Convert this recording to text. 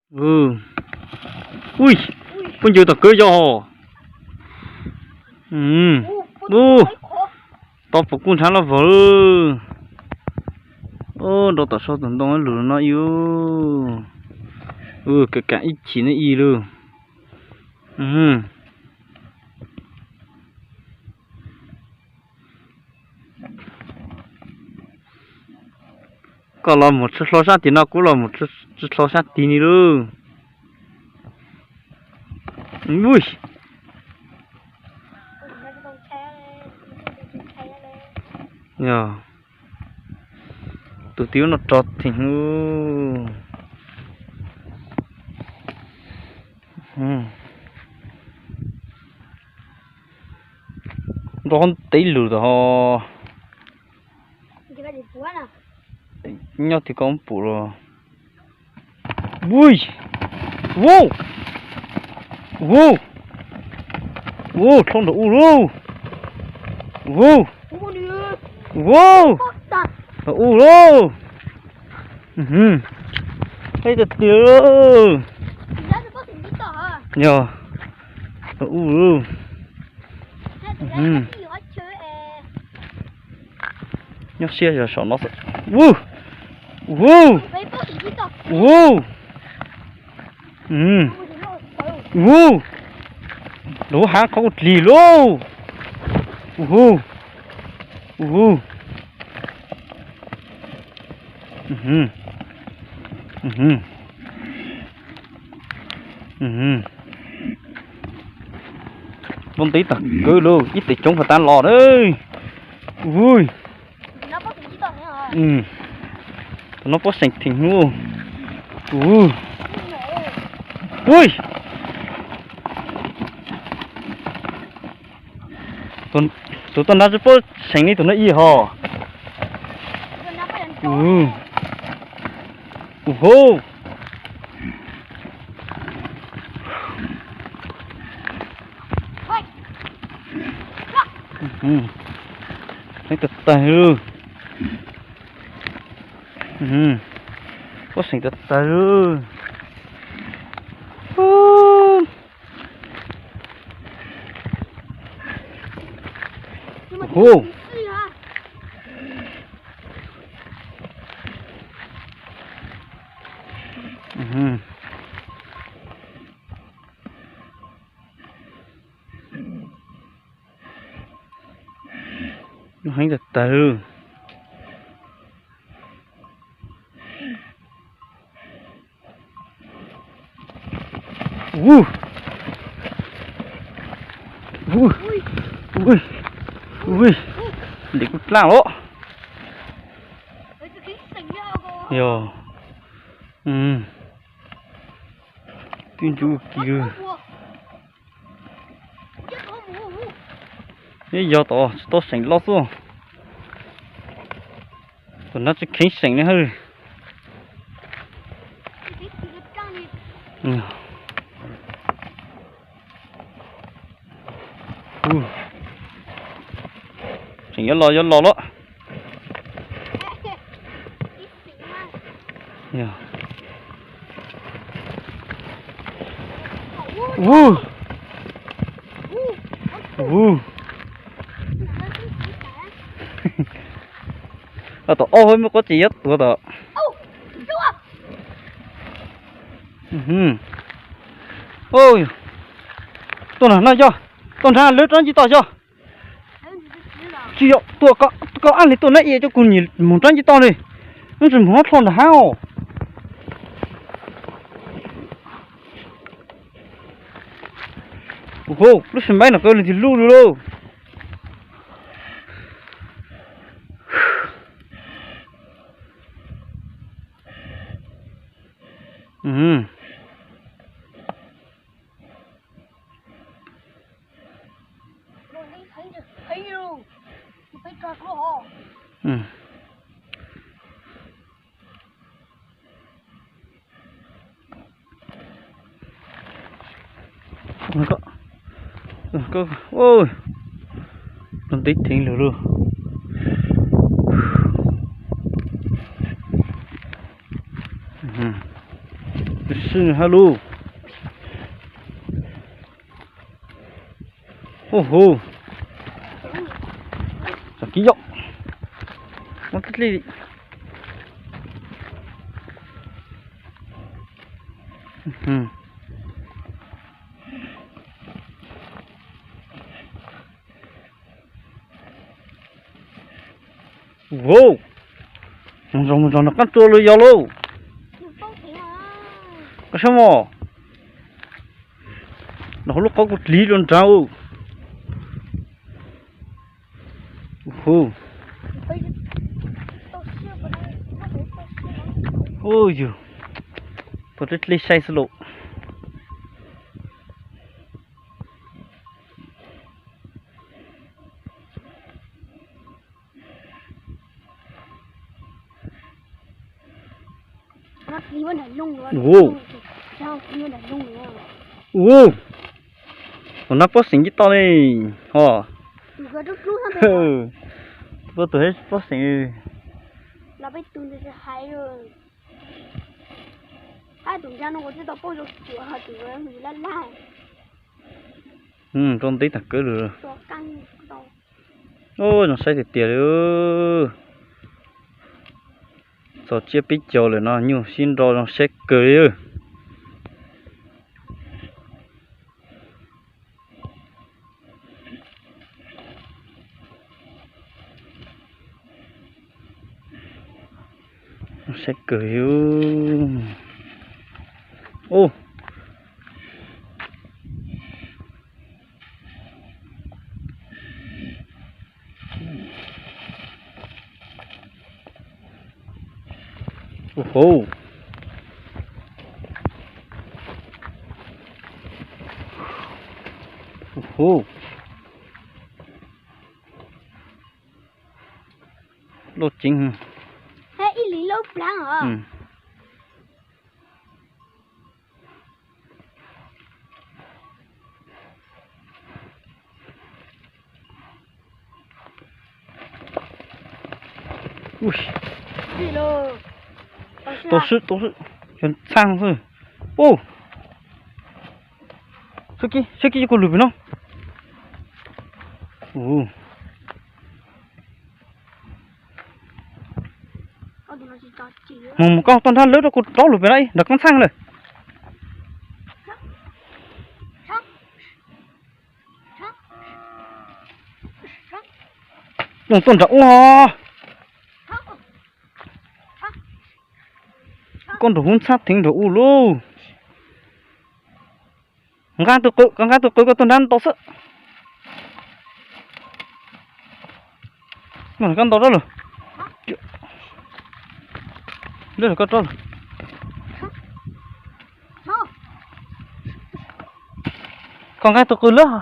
Ui, pub ncws tom kwv yog. Ub, tau puv kuj nrhav loj vog lawm. Ub, rau tom sab tus ntoo lug no ib. Ub, kam kam ib chim no ib lawm. Koj los mus tsis hlo sab tim no, kuv los mus tsis hlo sab tim ni lauj. Ui, yog tus tib no rog theem. Nrog tev lug tod. Nyob tim koj pum los. Ui, ub, ub, ub, dlhau nram u lauj. Ub, ub, nram u lauj. Ib tag tiag lauj. Yog, nram u lauj. Nyob siab yog saum no xwb. Ub, ub, ub, ub, lub hav qhov kuj dlig lauj. Ub, ub, Lub ntev tag kawg lauj, ib tes coob puag ta los na. Ui, tus no pob seem theem hnub. Ui, ui, tus toj nrab tsis pob seem li tus no ib hos. Ub, ub, heev tag tag li. Pob seem tag tag li. Hu, heev tag tag li. Ub, ub, ub, ntim kuj dlaaj los. Yog, twb ntsuj kis. Neb yog tod tsis tau seem loj xwb. Tus no tsis kheev seem li hab. Tseem yuav los yuav los lawm. Ub, ub, tom ob hab muaj qhov tseem yuav tuav tom. Tuaj no yog, tuaj nrhav lawv rab ntsig toj yog. Tsis yog, tuaj koj ab li tuaj nab i coj kuv nyiam mus rab ntsig toj li. Wb tsis mus hlob dlhau nram hav os. Lub sib maib no kawg li tig lub li lauj. Ntev theev lug lauj. Ha lug. Hu hu. Tsom kib yom. Muab tib dlej. Wow, mus zog mus zog nram qab tsua los yog lauj. Koj saib mog, nram hauv lub qhov kuv dlig rau nrad. Hu, hu yug, tau dlej dlej saib xwb lauj. Ua, tus nab pob xeem tib toj ne ho. Ua tus pob xeem. Rau ntawm teb tag kawg lawm. Zoo saib tiag tiag li. Txog tsiab peb caug lawm no nyuj sib nro zoo saib kawg li. Saib kawg li. Ub. Ua hauv. Ua hauv. Loj ceev. Tau swb, tau swb, cov ntxhab xwb. Ub, sab kib, sab kib, kuv lwm pem no. Mus, mus koj tuaj nrhab lawv rau kuv rov lug pem no ib nrog koob txhab lawm. Tuaj, tuaj nram ub os. Koj nrog hub ntxhab theev nrog ub lauj. Nqa tus qw, koj nqa tus qw koj tuaj nrhab ntau xwb. Koj ntau rov lawm. Koj rov lawm. Koj nqa tus qw lawm.